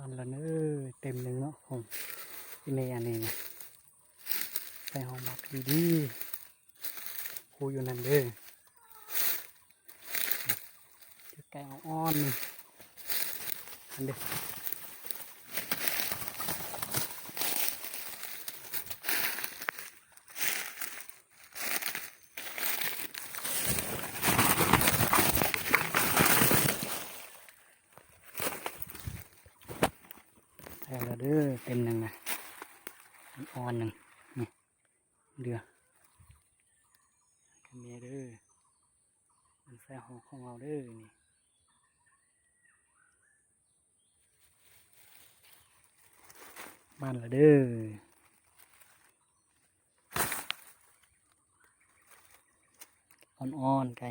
ອັນລະເດີ ເຕັມໜຶ່ງເນາະ ຂອງອີ່ແມ່ອັນນີ້ນະ ໃສ່ຫ້ອງໝາກດີໆ ຄູຢູ່ນັ້ນເດີ ໃກ້ອ່ອນໆ ນີ້ ອັນເດີ. ແລ້ວເດີ ເຕັມໜຶ່ງນະ ອ່ອນໜຶ່ງ ນີ້ ເດືອ ແມ່ເດີ ມັນໃສ່ຫ້ອງຂອງເຮົາເດີ ນີ້ ມັນລະເດີ ອ່ອນໆ ໃກ້